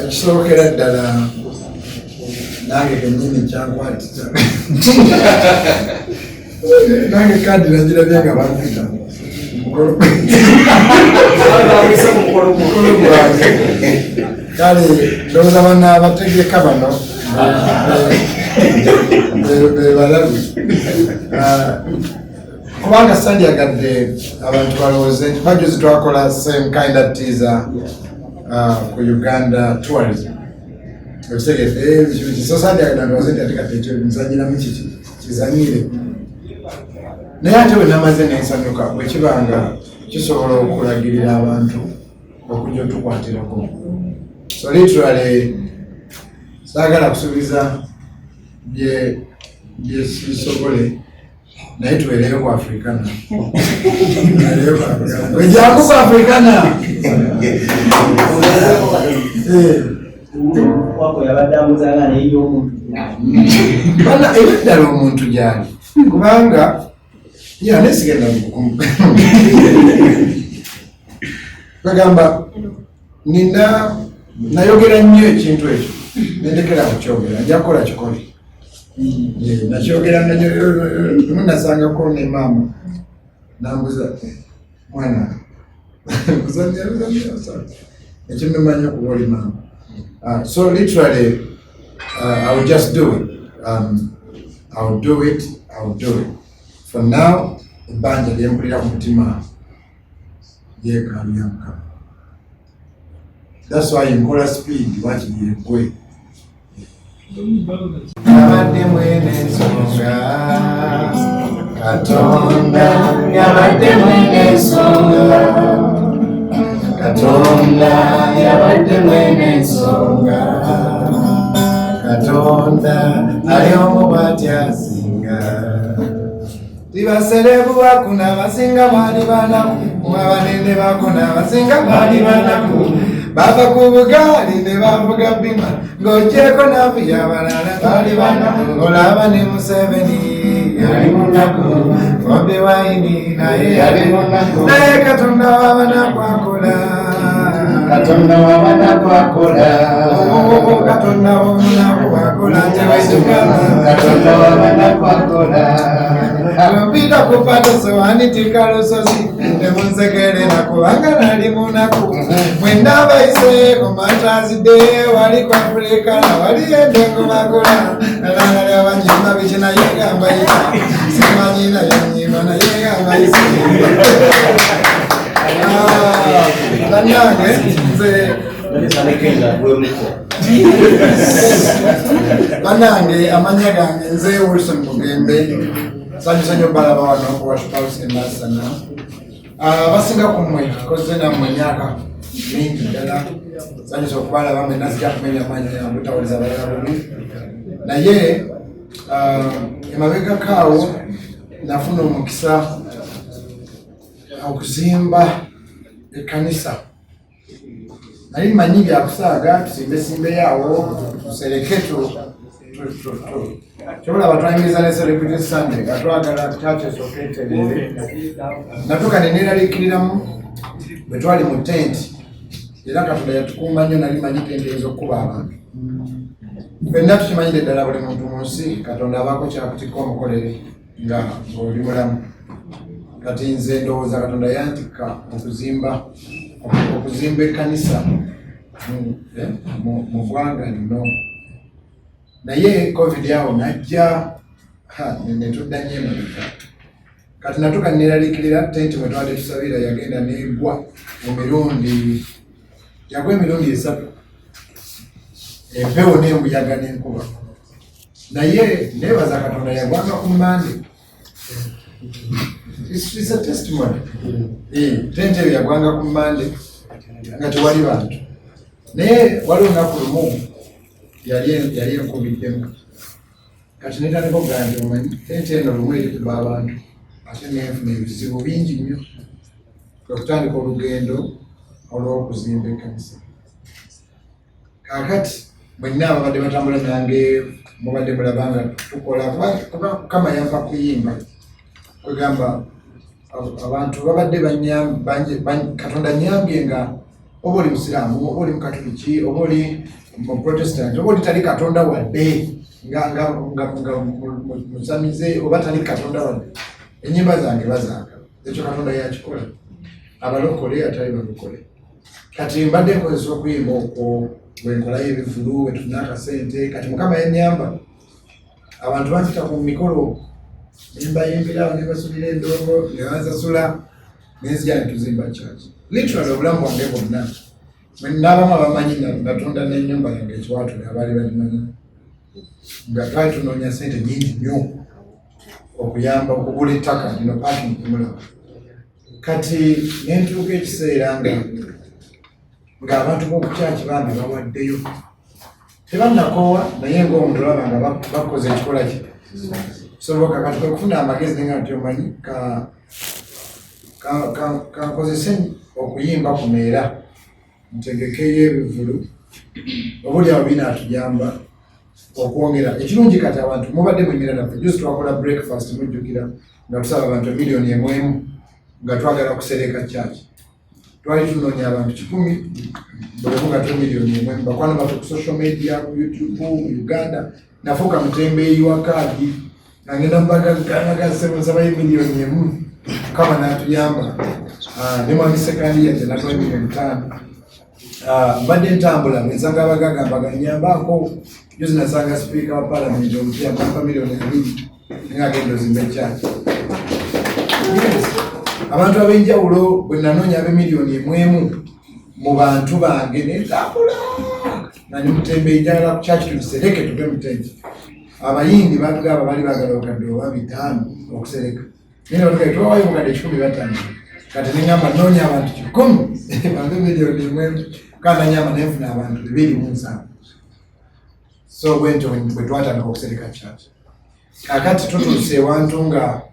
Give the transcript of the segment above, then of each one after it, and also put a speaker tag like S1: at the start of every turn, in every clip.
S1: Ekisookera ddala nange kenyini kyankwatisa, nange kandi nagirabye nga bampita mukolo gwange. Kale ndowooza bano abategeka bano be balabi, kubanga sandyagadde abantu balowooze nti bajuzi twakola same kind of teaser ku Uganda Tourism, okitegedde? So sandyagadde ndowooze nti ate kati ekyo nzanyiramu kiki kizanyire. Naye ate bwe namaze nensanyuka bwe kiba nga kisobola okulagirira abantu okujja otukwatirako. So literally saagala kusuubiza bye byesisobole, naye tubeereyo ku Africana, tubeereyo ku Africana, wejangu ku Africana.
S2: Wako yabadde amuzanga naye y'omuntu.
S1: Bana era ddala omuntu gyali, kubanga ya naye sigenda bagamba nina nayogera nnyo ekintu ekyo nendekera kukyogera, nja kukola kikole. Nakyogera lumu, nasangako ne maama nambuza, "Mwana, kuzanya kuzanya ekinumanya okuba oli maama?" So literally I will just do it. I will do it, I will do it. For now ebbanja lyempulira ku mutima yeekaalu ya Mukama. That's why nkola speed wakiri yegwe. Yabadde mwene ensonga, Katonda yabadde mwene ensonga, Katonda yabadde mwene ensonga, Katonda ali omu bw'ati asinga. Tibaserebu bakuna abasinga baali banaku, abanene bakuna abasinga baali banaku, bava ku bugaali ne bavuga bima, ng'ogyeko navu yabalala baali banaku. Olaba ne Museveni yali munaku, Bobi Wine naye yali munaku, naye Katonda w'abanaku akola.
S3: Katonda w'abanaku akola.
S1: Oh, Katonda w'omunaku akola, tewetugamba.
S3: Katonda w'abanaku akola.
S1: Mpita kupata sowani tika lusozi nemunsekerera kubanga nali munaku. Mwenda bayise ku matazidde wali ku Afrika wali endengo bakola nalangala abanyimba biki, naye nga mbayisa simanyi, naye nyimba naye nga mbayise. Bannange, nze bannange, amanya gange nze Wilson Bugembe. Sanyusa nnyo balaba wano ku Worship House Embasana. Abasinga ku mmwe tukoze nammwe emyaka mingi ddala. Sanyusa okubalaba mwenna, sijja kumenya mannya butawuliza balala bubi, naye emabegako awo nafuna omukisa okuzimba ekkanisa. Nali mmanyi byakusaaga, tusimbesimbeyo awo tusereke kyobulaba twayingiza ne Celebrity Sunday nga twagala church esooke etereere. Natuuka ne neeraliikiriramu bwe twali mu tent, era Katonda yatukuuma nnyo. Nali manyi tent eyinza okukuba abantu. Ffenna tukimanyire ddala, buli muntu mu nsi Katonda abaako kyakutikka omukolere nga ng'oli mulamu. Kati nze ndowooza Katonda yantikka okuzimba ekkanisa mu ggwanga lino, naye COVID awo najja netudda nnyo emabega. Kati natuka neraliikirira, tenti mwe twali tusabira yagenda negwa emirundi, yagwa emirundi 3, empewo n'embuyaga n'enkuba. Naye nebaza Katonda, yagwanga ku Mande. It's a testimony. Tenti eyo yagwanga ku Mande nga tewali bantu, naye wali olunaku lumu yali enkubiddemu. Kati netandika okugamba nti omanyi tenti eno lumu erikuba abantu, ate nenfuna ebizibu bingi nnyo. Kwe kutandika olugendo olw'okuzimba ekkanisa. Kaakati mwenna ababadde batambula nange mubadde mulaba nga tukola, kuba Mukama yampa kuyimba. Kwegamba abantu babadde Katonda nyambye nga Oba oli musiraamu, oba oli mukatuliki, oba oli muprotestant, oba oli tali katonda wadde nga nga nga nga musamize, oba tali katonda wadde, ennyimba zange bazaagala. Ekyo Katonda yakikola, abalokole, atali balokole. Kati mbadde nkozesa okuyimba okwo bwe nkolayo ebivulu, bwe tufuna akasente. Kati Mukama yannyamba, abantu bampita ku mikolo nembayimbira, nebasulira endongo, nebansasula, nenzija netuzimba church. Literally obulamu bwange bwonna, n'abamu abamanyi, natunda n'ennyumba yange ekiwatule, abaali bagimanyi, nga twali tunoonya sente nyingi nnyo okuyamba okugula ettaka lino, parking kumulaba. Kati nentuuka ekiseera nga ng'abantu b'okukyaki bambi bawaddeyo, tebannakoowa, naye ng'omuntu olaba nga bakoze ekikola ki soboka. Kati kwe kufuna amagezi nenga nti omanyi kankozese okuyimba kuno era ntegekeyo ebivulu, obuli awo binaatuyamba okwongera. Ekirungi kati abantu mubadde muyimira naffe. Juzi twakola breakfast, mujjukira nga tusaba abantu 1 million nga twagala kusereka church. Twali tunoonya abantu 100, buli omu nga tuwa 1 million. Bakwano baffe ku social media, ku YouTube mu Uganda, nafuuka mutembeeyi wa kaadi, nagenda mubagaganagasebo nsabayo 1 million. Mukama n'atuyamba. Ah, ne mwami Sekandi yajja natuwa 5 million. Ah, mbadde ntambula bwensanga abagaga mbaganyambaako. Juzi nasanga sipiika wa palamenti omupya, nampa 2 million nga agenda ozimba ekyaki. Yes. Abantu ab'enjawulo bwe nanoonya ab'emiliyoni emwemu mu bantu bange, nentambula nga ndi mutembeeyi, njagala ku kyaki tugisereke tuve mu tenti. Abayindi batugamba bali bagala obukadde oba 500 okusereka, naye batugaye tubawayo obukadde 150. Kati neŋamba noonya abantu 100 bampe 1 million kananyamba, nenfuna abantu 27. So bwentyo bwe twatandika okusereka church. Kakati tutuuse ewantu nga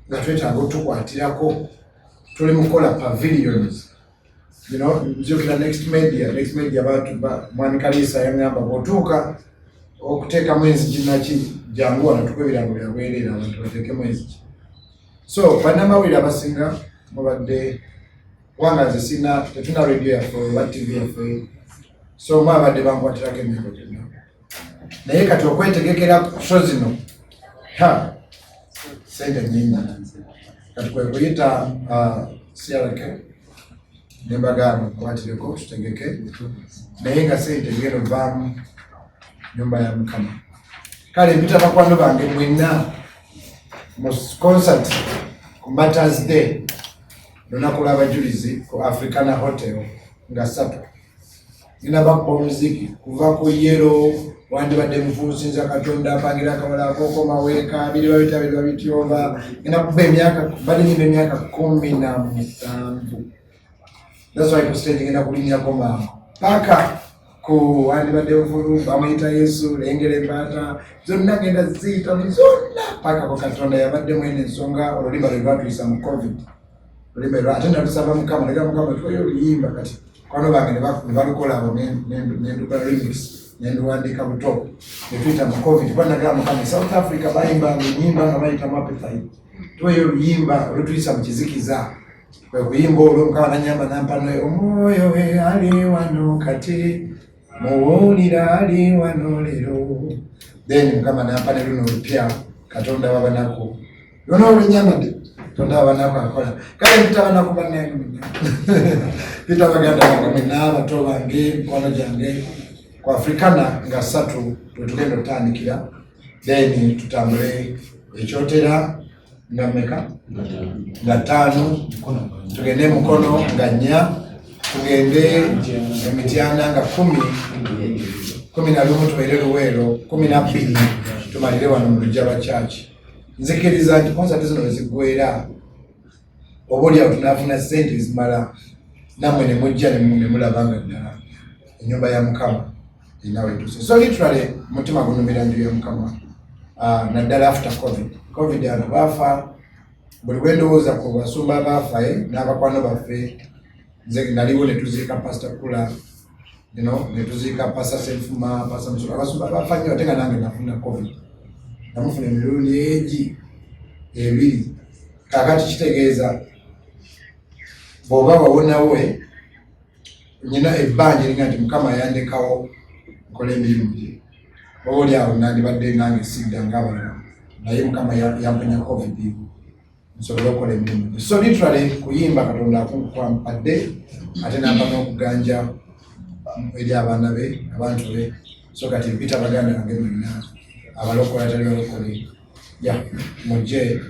S1: twetaaga otukwatirako. Tuli mu kukola pavilions. Nzijukira Next Media bantu mwami Kaliisa yaŋŋamba, bw'otuuka okuteekamu enzigi naki, jangu wano tukuwa ebirango byabwereere, abantu bateekemu enzigi. So bannamawulire abasinga mubadde, kubanga nze sina, tetuna radio yaffe oba TV yaffe, so mwabadde bankwatirako emyaka gyonna. Naye kati okwetegekera show zino, ha, sente nyingi. Kati kwe kuyita CRK nembagamba nkwatireko tutegeke, naye nga sente zigenda ovaamu nyumba ya Mukama. Kale mpita bakwano bange mwenna mu concert ku Martyrs Day, lunaku lw'abajulizi, ku Africana Hotel nga 3. Ngenda bakuba omuziki kuva ku yero wandibadde mufunsinza Katonda apangira akawala akokomaweeka biri babita biri babityoba. Ngenda kuba emyaka, badde nyimba emyaka 17. That's why ku stage ngenda kulinnyako mangu paka ku wandibadde nfulu bamuyita Yesu, lengera embaata zonna, ngenda ziyitamu zonna paka ku Katonda yabadde mwene ensonga. Oluyimba lwe lwatuyisa mu COVID, oluyimba lwa ate natusaba Mukama, nega Mukama tuweyo oluyimba. Kati kwano bange ne balukola abo, nendukola remix, nenduwandiika buto, netuyita mu COVID. Kuba nagamba Mukama, South Africa bayimbanga enyimba nga bayitamu apartheid, tuweyo oluyimba olutuyisa mu kizikiza. Kwe kuyimba olwo, Mukama nanyamba nampa omwoyo we, ali wano kati muwulira, ali wano leero. Then Mukama nampa ne luno olupya, Katonda wabanaku, luno olunyambadde, Katonda wabanaku akola. Kale mpita banaku bannange mwenna, mpita baganda bange mwenna, abato bange, mikwano gyange, ku Africana nga 3 wetugenda okutandikira. Then tutambule ekyotera nga meka nga 5, tugende Mukono nga 4, tugende Emityana nga 10, 11 tubeere Luweero, 12 tumalire wano mu lujja lwa church. Nzikiriza nti konsati zino weziggwera, oba oliawo tunafuna sente ezimala, nammwe ne mujja ne mulaba nga ddala ennyumba ya Mukama erina wetuuse. So literally mutima gunumira nju ya Mukama. Ah, naddala after COVID. COVID abantu baafa. Buli bwendowooza ku basumba baafa n'abakwano baffe, nze naliwo ne tuziika Pastor Kula, ne tuziika Pastor Senfuma, Pastor Musolo, abasumba bafa nnyo. Ate nga nange nafuna COVID, namufuna emirundi egi ebiri. Kakati kitegeeza Bw'oba wawonawe, nyina ebbanja eringa nti Mukama yandekawo nkola emirimu gye. Oba oli awo nandibadde nange sidda ng'abalala, naye Mukama yamponya COVID nsobole okukola emirimu gye. So literally kuyimba Katonda akumpadde, ate nampa n'okuganja eri abaana be, abantu be. So kati mpita baganda bange mwenna, abalokole, atali balokole, ya mujje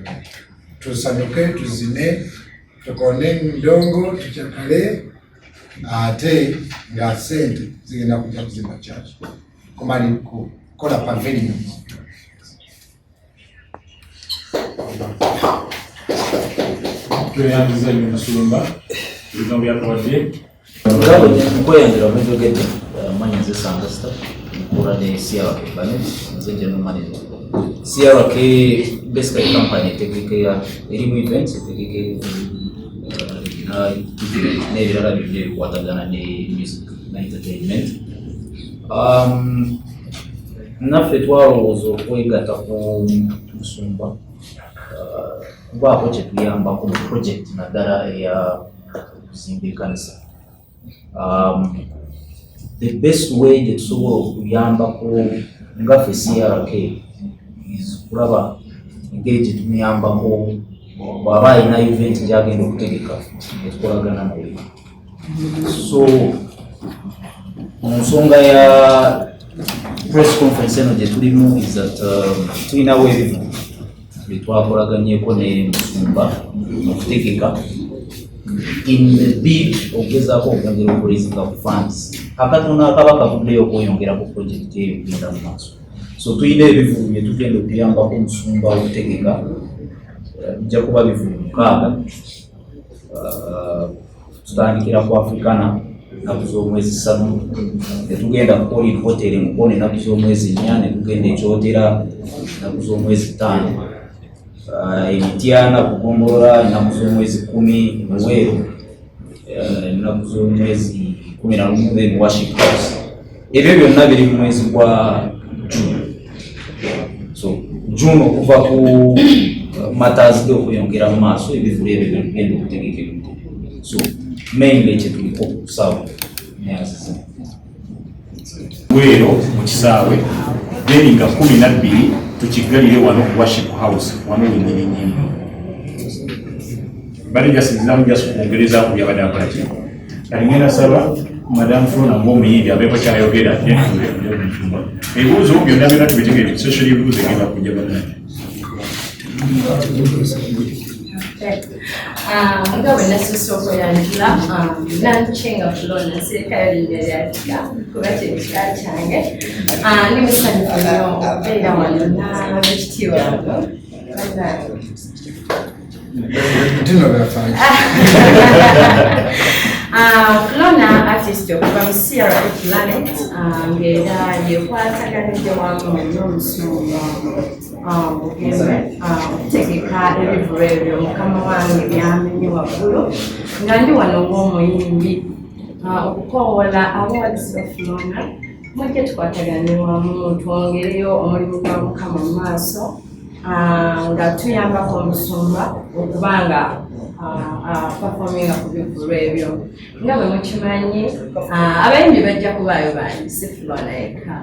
S1: tusanyuke, tuzine, tukone ndongo, tukyakale, ate nga sente zigenda kujja kuzimba church, kumali kukola pavilions.
S4: Tweyanziza nnyo Musumba ebigambo byatuwadde.
S5: Nkweyanjula bwenjogedde, mannya nze Sangasta, nkola ne CRK Planet, nze general manager. CRK basically company etegeka, erimu events, etegeka n'ebirala byonna ebikwatagana ne music na entertainment. Naffe twalowooza okwegatta ku musumba, kubaako kye tuyambako mu project, naddala eya okuzimba ekkanisa. The best way gye tusobola okuyambako nga ffe CRK is kulaba engeri gye tumuyambako bw'aba alina event gy'agenda okutegeka, netukolagana naye. So mu nsonga ya press conference eno gye tulimu is that tulinawo ebivu bye twakolaganyeko ne musumba okutegeka in the bid okugezaako okwongera okuraisinga ku funds akatono akaba kavuddeyo okweyongera ku project eyo okugenda mu maaso. So tulina ebivulu bye tugenda okuyambako omusumba okutegeka. Bijja kuba bivulu 6. Tutandikira ku Africana ennaku z'omwezi 3, netugenda ku Colin Hotel Mukono ennaku z'omwezi 4, netugenda ekyotera ennaku z'omwezi 5, Emityana kugombolola ennaku z'omwezi 10, Luweero ennaku z'omwezi 11, then Worship House. Ebyo byonna biri mu mwezi gwa June. So June okuva ku Martyrs Day okweyongera mu maaso, ebivulu ebyo byetugenda okutegeka ebintu. So mainly kyetuliko kusaawa neyaziza.
S4: Bwero mu kisaawe, then nga 12 tukiggalire wano Worship House wano wenyini nyini. Bali jasinziramu just kwongerezaako byabadde akola ki. Kati ngenda saba Madam Flona ng'omuyimbi abeeko kyayogera. Ebibuuzo byonna byonna tubitegere, social ebibuuzo egenda kujja bannange.
S6: Nga bwe nasusse okweyanjula, Nancenga Flona, nsirikayo linnya lya kika kuba kyekika kyange. Ndi musanyufu nnyo okubeera wano n'abekitiibwa wano bannange.
S1: Ntino byafaaki.
S6: Flona artist okuva mu CRA Planet, ng'era yekwataganidde wamu n'omusumba Bugembe okutegeka ebivulu ebyo mukama wange byamenye waggulu. Nga ndi wano ng'omuyimbi, okukowoola abawagizi ba Flona, mujje tukwatagane wamu twongereyo omulimu gwa Mukama mu maaso, nga tuyambako omusumba okuba nga performinga ku bivulu ebyo. Nga bwe mukimanyi, abayimbi bajja kubaayo bangi, si Flona yekka.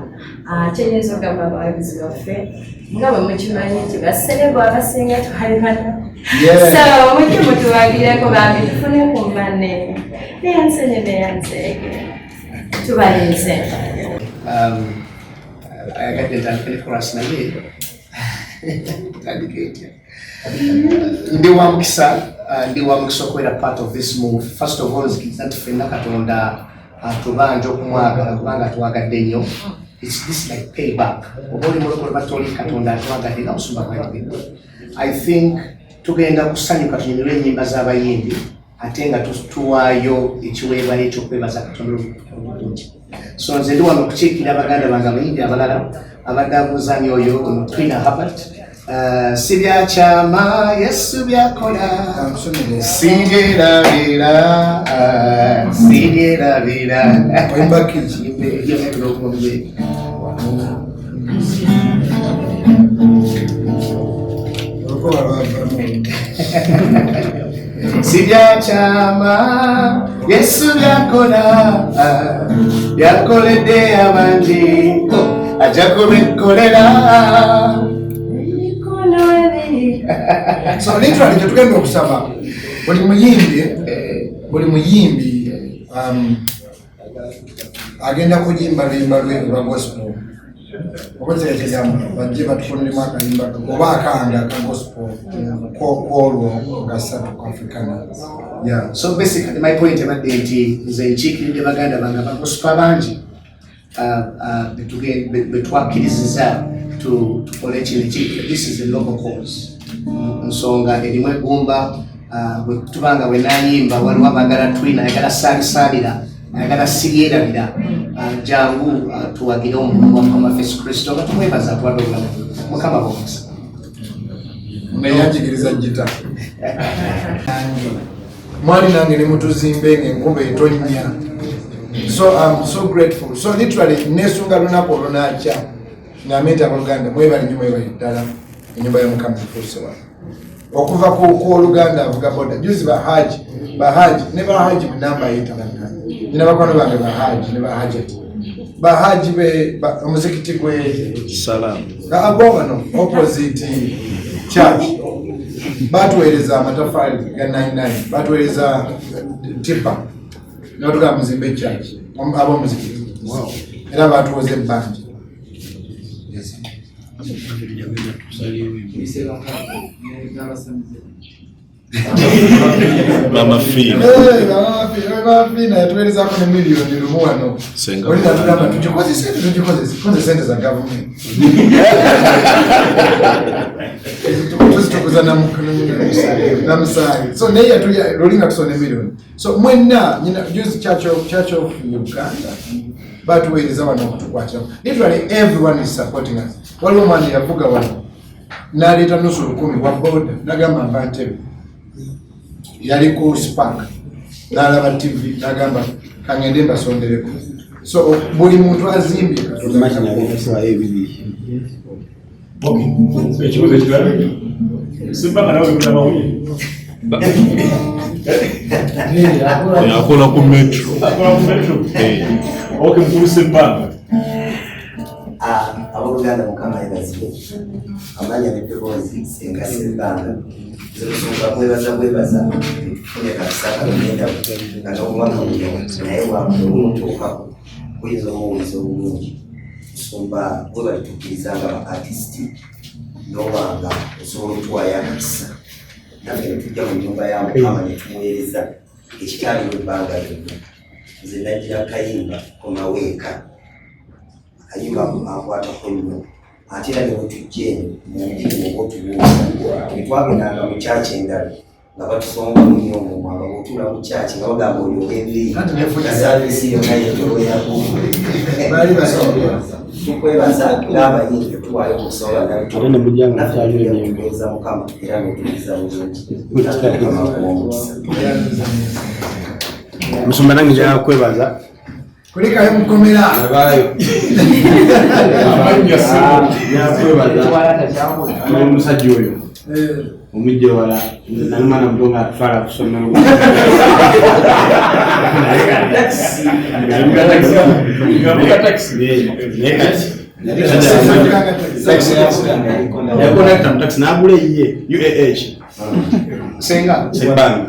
S6: Kyenyinza okugamba abawagizi baffe, nga bwe mukimanyi nti baserebu abasinga twali bano, so mujje mutuwagireko bambi, tufune ku money neyansenye neyanzeege, tubalinze.
S3: Ayagadde ntandike ne chorus, naye ntandike etya? Ndi wa mukisa, ndi wa mukisa okubeera part of this move. First of all, nzikiriza nti ffenna Katonda atubanja okumwagala kubanga atwagadde nnyo. It's this like payback, oba oli mulokole batoli, Katonda atwagadde nga musumba bwayogedde. I think tugenda kusanyuka, tunyumirwe ennyimba z'abayimbi, ate nga tuwaayo ekiweebwayo ekyokwebaza Katonda obulungi. So nze ndi wano okukiikirira baganda bange abayimbi abalala. Abadde abuuza oyo ono Twina Herbert. Si byakyama Yesu byakola, siryerabira, siryerabira.
S1: Oyimba kiki? Olukoba lwavamu.
S3: Si byakyama Yesu byakola, byakoledde abangi, ajja kubikolera.
S6: Emikono ebiri.
S1: So literally kyetugenda okusaba buli muyimbi agenda kuyimba luyimba lwe olwa gospel, oba kigambo bajje batufuniremu akayimba oba akanga aka gospel kwolwo nga 3 ku Africana, yeah.
S3: So basically my point ebadde nti nze nkiikiridde baganda bange aba gospel bangi betwakkiriziza tukole kino. This is a local cause, nsonga erimu eggumba. Bwe tubanga bwe nayimba, waliwo abagala twina, ayagala saalisaalira, ayagala siryerabira. Jangu tuwagire omulimu gwa Mukama waffe Yesu Kristo nga tumwebaza atuwadde obulamu. Mukama bwomukisa.
S1: Neyanjigiriza gita mwali nange ne mutuzimbe ngaenkuba etonnya, so I'm so grateful. So literally nesunga lunaku olunakya ngambe nti abooluganda mwebali nnyo, mwebali ddala, enyumba ya Mukama efuuse wano. Okuva ku oluganda avuga boda juzi, bahaji, bahaji ne bahaji munamba yetalanga nina bakwano bange bahaji ne bahajati, bahaji be omuzikiti gwe
S7: Salamu.
S1: Abo wano opposite church batuweereza amatafaali ga 99, batuweereza tipa nebatugamba muzimbe church ab'omuzikiti, era batuwoza ebbanja. Yes.
S7: Mama Fina.
S1: Eh, Mama Fina yatuweerezako ne 1 million wano.
S7: Senga.
S1: Oli natugamba tugikozese, tugikozese, koze sente za gavumenti tuzitukuza namusaayi. So naye yatuya luli nga tusona emiliyoni. So mwenna nyina juzi Church of Uganda batuweereza wano okutukwatira. Literally everyone is supporting us. Waliwo omwana yavuga wano n'aleeta nusu lukumi wa boda, nagamba nva Ntebe, yali ku Spark n'alaba TV n'agamba kangende mbasondereko. So buli muntu azimbye Katonda.
S4: Ekibuuzo ekirala, Simbanga nawe munnamawulire.
S7: Akola ku Metro.
S4: Akola ku Metro. Okay, mukulu Sembanga.
S8: Ah, abooluganda, Mukama yebazibwe. Amanya n'eddoboozi Senga Sembanga. Nze kusooka kwebaza, bwebaza tufunye kakisa kalugenda nga n'obubaka buno naye wamutuukako kuyinza omuwuliza obulungi. Nsumba, bwe balitukkiriza nga ba artist n'obanga osobola otuwaayo akakisa naffe ne tujja mu nnyumba ya Mukama ne tumuweereza ekitaaliwo ebbanga lyonna. Nze najjira kayimba komaweeka, akayimba ako kankwatako nnyo. Ate era ne bwe tujja eno mu njiri oba otubuuza, tetwagendanga mu kyaki endala nga batusongamu nnyo omumwa, nga bw'otuula mu kyaki nga bagamba olyoka enviiri,
S1: Anti nefunya.
S8: Service yonna yetolwerako.
S1: Baali basobola.
S8: Tukwebaza ng'abayimbi tuwaayo okusonga.
S9: Ate ne mujja nga
S8: naffe
S9: mukyaliwo
S8: tujja
S9: emyenge.
S8: kuweereza Mukama era n'otuliza bulungi. Mukama akuwa omukisa.
S9: Musumba, nange njagala kwebaza.
S1: Kulikayo mukomera.
S9: Nabaayo.
S4: Amannya ssebo.
S9: Njagala kwebaza omusajja oyo omujja ewala. Nze nali mwana muto nga atutwala ku ssomero.
S4: Ngavuga taxi.
S9: Naye kati yakondakita mu taxi n'agula eyiye UAH.
S3: Senga.
S9: Sebbanga,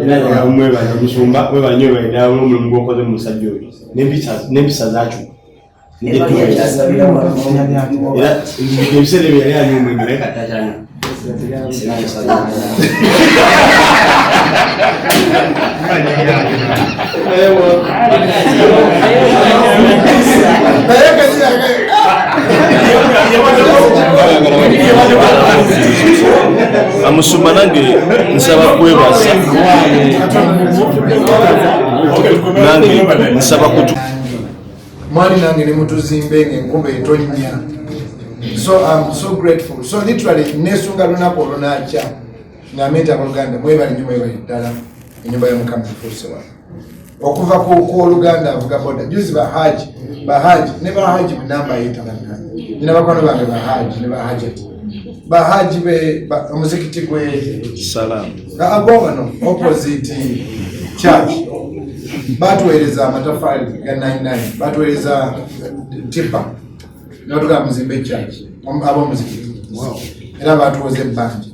S9: era njagala mwebaza. Musumba, webale nnyo, webale ddala olw'omulimu gw'okoze mu musajja oyo n'empisa zakyuka. Era ebiseera ebyo yali anywa omwenge, naye kati takyanywa.
S1: Naye kati
S7: Amusumba, nange nsaba kwebaza, nange nsaba kutu
S1: Mwali nange ne mutuzimbe ngaenkuba etonnya, so I'm so grateful. So literally nesunga lunaku olunakya ngambe nti abooluganda mwebali nnyo, mwebali ddala, enyumba ya Mukama efuuse wano. Okuva ku oluganda avuga boda juzi, bahaji, bahaji ne bahaji munamba yetalanga nina bakwano bange bahaji ne bahajati, bahaji be omuzikiti gwe
S7: Salamu.
S1: Abo wano opposite church batuweereza amatafaali ga 99, batuweereza tipa nebatugamba muzimbe church ab'omuzikiti, era batuwoza ebbanja.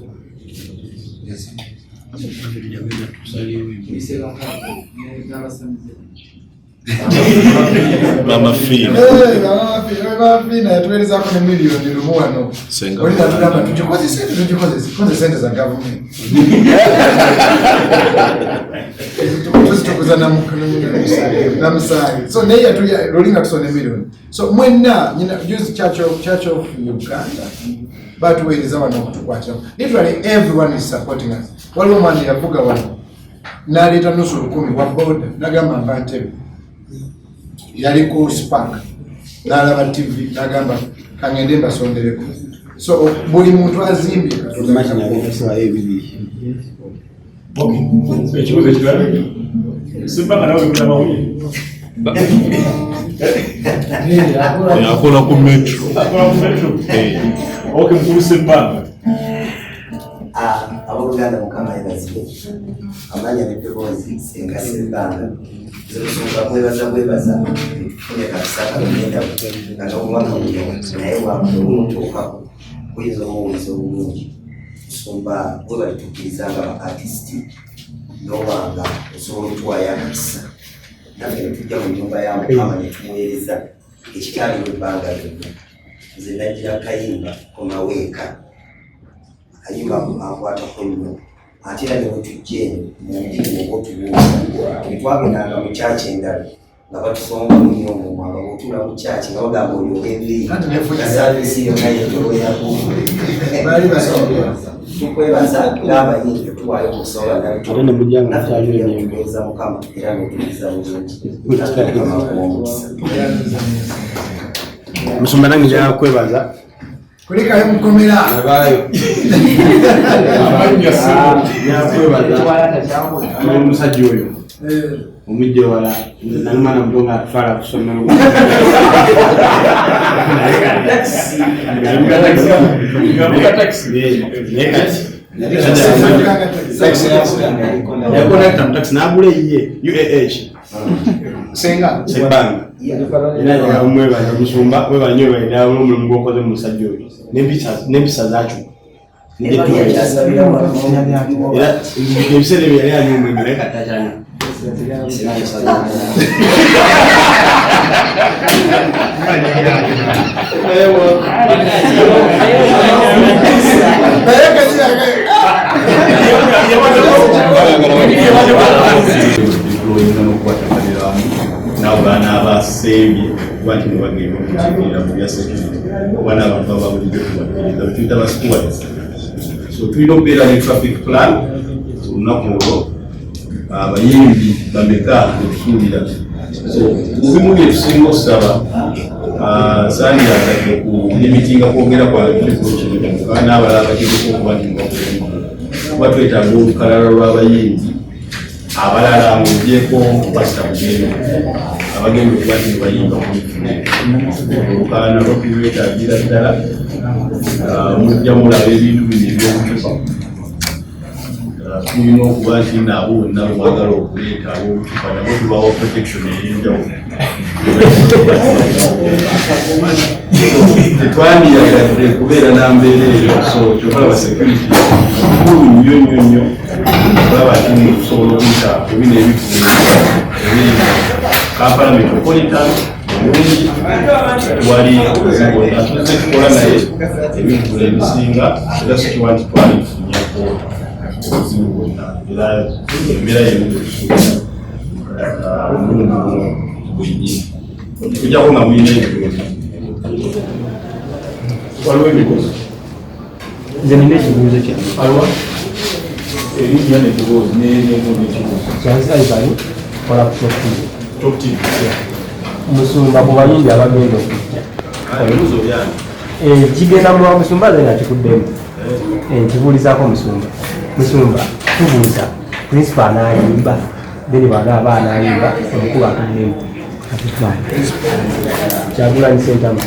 S7: Mama Fina.
S1: Mama Fina yatuweerezako ne miliyoni 1 wano. Olina tugikozese, tugikozese, tukoze sente za gavumenti. Tuzitukuza na musaayi. So naye lulinga tusone miliyoni. So mwenna juzi Church of Uganda batuweereza wano okutukwatira. Literally everyone is supporting us. Waliwo omwana yavuga wano n'aleeta 500,000 wa boda n'agamba nva Ntebe. Yali ku Spark n'alaba TV n'agamba kangende mbasondereko. So buli muntu azimbye Katonda.
S4: Ekibuuzo ekirala? Sibbanga nawe bikula mawulire.
S7: Akola ku Metro.
S4: Akola ku Metro. Okay, mukulu Sebbanga.
S8: Abooluganda Mukama yeebazibwe. Amaanyi n'eddoboozi Ssenga Sebbanga. Nze kusooka kwebaza bwebaza tufunye kakisa kagenda nga n'obubaka buno naye bwamutuukako kuyinza omuwuliza obulungi. Nsumba bwe balitukkiriza nga ba artist n'obanga osobola otuwaayo akakisa naffe ne tujja mu nnyumba ya Mukama ne tumuweereza ekitaaliwo ebbanga lyonna. Nze najjira kayimba komaweeka akayimba ako kankwatako nnyo ate era ne bwe tujja eno mu ndimi oba otubuuza tetwagendanga mu kyaki endala nga batusongamu nnyo omumwa nga bw'otuula mu kyaki nga bagamba olyoka enviiri saavisi yonna yetolwerako. Tukwebaza ng'abayimbi tuwaayo okusonga naffe tukuweereza Mukama era n'otuliza bulungi. Mukama akuwe omukisa.
S9: Musumba nange njagala kwebaza.
S1: Kulikayo mukomera.
S9: Nabaayo. Njagala kwebaza omusajja oyo. Omujja wala nze nali mwana muto nga atutwala ku ssomero. Naye kati yakondakita mu takisi n'agula eyiye UAH.
S3: Senga
S9: Sebbanga. Era njagala kumwebaza musumba webale nnyo webale ddala olw'omulimu gw'okoze mu musajja oyo n'empisa zakyuka. Era ebiseera ebyo yali anywa omwenge naye kati takyanywa.
S7: Nabo baana abasembye kuba nti nebagenda okukiikirira mu bya security oba n'abantu aba bulijjo tubakkiriza betuyita ba stewards. So tulina okubeera ne traffic plan olunaku olwo abayimbi bameka betusuubira. So mu bimu bye tusinga okusaba sandyagadde ku limitinga kwogera kwange kino n'abalala bategeka okuba nti kuba twetaaga olukalala lw'abayimbi abalala ng'ogyeko Pasita Bugembe abagenda okuba nti bayimba ku olukalala nalwo tulwetaagira ddala. Mujja mulaba ebintu bino ebyobucupa tulina okuba nti nabo bonna bwagala okuleeta ab'obucupa nabo tubawa protection ey'enjawulo. Tetwandiyagadde kubeera na mbeera eyo, so kyobalaba security nkulu nnyo nnyo nnyo okulaba nti tusobola okuyita ku bino ebivvulu ebiri mu Kampala Metropolitan obungi wali obuzibu bwonna tuzze tukola naye ebivvulu ebisinga era sikiwa nti twali tufunyeko obuzibu bwonna era embeera yemu gyetusuubira omulundi guno gwennyini okujjako nga mulina ebibuuzo. Waliwo ebibuuzo?
S2: Nze nina ekibuuzo kyange.
S4: Aliwa? Erinnya n'eddoboozi n'ekibuuzo.
S2: Kyanzi Ivan, kola ku Top TV.
S4: Top TV.
S2: Musumba ku bayimbi abagenda okujja.
S7: Ebibuuzo byange.
S2: Kigenda mu musumba nze nakikuddemu. Nkibuulizaako musumba. Musumba tubuuza principal anaayimba then bw'anaaba anaayimba omukulu atuddemu. Kyagulanyi Ssentamu.